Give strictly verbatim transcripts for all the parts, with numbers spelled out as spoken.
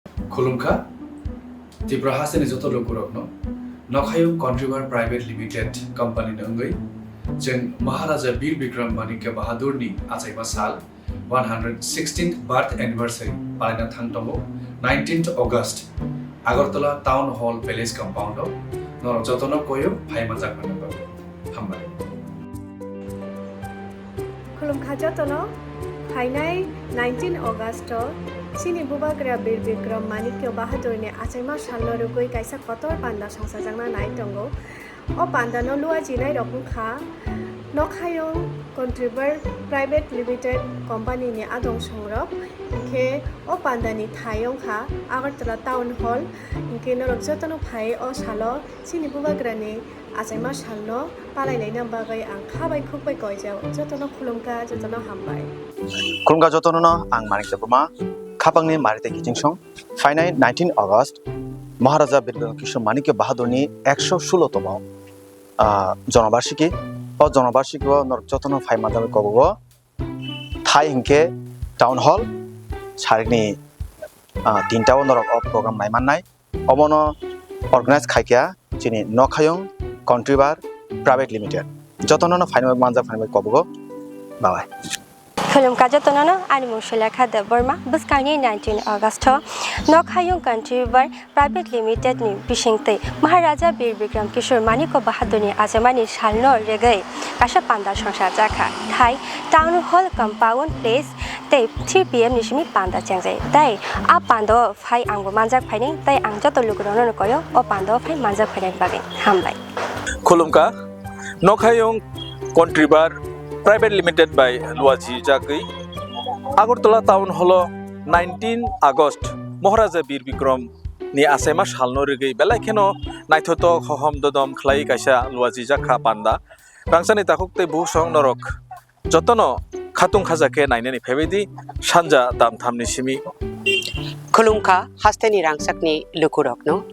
Khulumkha, Tripura hasteni joto lukurokno Nokhayung Contriver Private Limited Company ni wngwi chwng Maharaja Bir Bikram Manikya Bahadur ni achaima sal one hundred sixteenth birth anniversary palaina thang tongo nineteenth August Agartala Town Hall Palace compound o norok jotono koyo phai manjak mano. Hambai. Khulumkha jotono, phainai nineteen August o chini bubagra Bir Bikram Manikya Bahadur ni achaima salno rwgwi kaisa kotor panda songsajakna nai tongo. O panda no luajinai rok wngkha Nokhayung Contriver Private Limited Company ni adong songrok, hinkhe o panda ni thai wngkha Agartala Town Hall, hinkhe norok jotono phai o salo chini bubagra ni achaima salno palailaina bagwi ang kha bai khuk bai koijak, jotono khulumkha, jotono hambai. Khulumkha jotono no ang Manik Debbarma, khapangni mari tei kichingsong. Phainai nineteen August Maharaja Bir Bikram Kishore Manikya Bahadurni ekso sulo tomo, ah, jonobarsiki. O jonobarsiki o norok jotono phai manjaknai kobogo. Thai hinkhe Town Hall sarikni, ah, tinta o norok o program naimannai. Obono organize khaikha chini Nokhayung Contriver Private Limited. Jotono no phainai manjak phainai kobogo. Bye bye. Khulumkha jotono no, ani mung Sulekha Debbarma. Bwskangni nineteen August o Nokhayung Contriver Private Limited ni bisingtwi Maharaja Bir Bikram Kishore Manikya Bahadurni achaimani salno rwgwi kaisa panda songsajakha. Thai Town Hall Compound Place tei three P M ni simi panda chengjai. Tei a panda o phai angbo manjak phainai, tei ang joto lukurokno koyo o panda o phai manjak phainai bagwi. Hambai. Khulumkha, Nokhayung Contriver Private Limited bai luajijagwi Agartala Town Hall o nineteen August Maharaja Bir Bikram ni achaima salno rwgwi belai kheno naithotok hohom dodom khlai kaisa luajijakha panda. Rangchakni takhuk tei buhusong norok jotono khatung khaja khe nainani phaibaidi sanja damthamni simi. Khulumkha hasteni rangchakni lukurokno.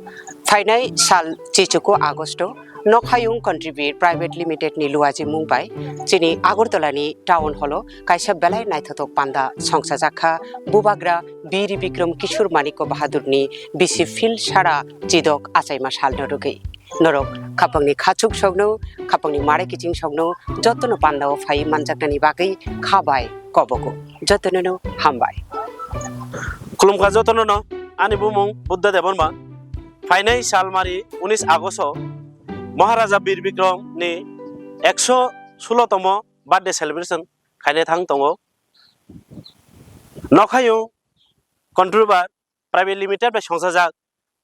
Phainai sal chichuku Agosto Nokhayung Contriver Private Limited ni luajimung bai chini Agartala ni Town Hall o kaisa belai naithotok panda songsajakha bubagra Bir Bikram Kishore Manikya Bahadur ni bisi phil sara chidok achaima salno rwgwi. Norok khapangni khachuk sokno, khapangni mare kiching sokno jotono pandao phai manjaknani bagwi kha bai kobogo. Jotono no hambai. Khulumkha jotono no, ani bumung Buddha Debbarma. Phainai salmari unis Agosto Maharaja Bir Bikram ni ekso sulo tomo birthday celebration khaina thang tongo. Nokhayung Contriver Private Limited bai songsajak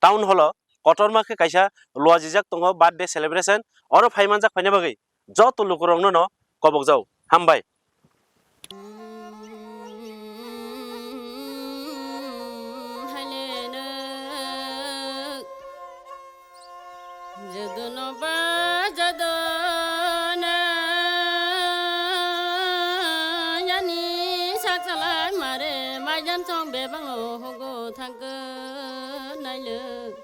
Town Hall o kotorma khe kaisa luajijak tongo birthday celebration. Oro phai manjak phaina bagwi joto lukurokno no kobokjao. Hambai. Jodono ba jodona yani saksalai mare maijan song bebang o hogo thangkhe nailwk.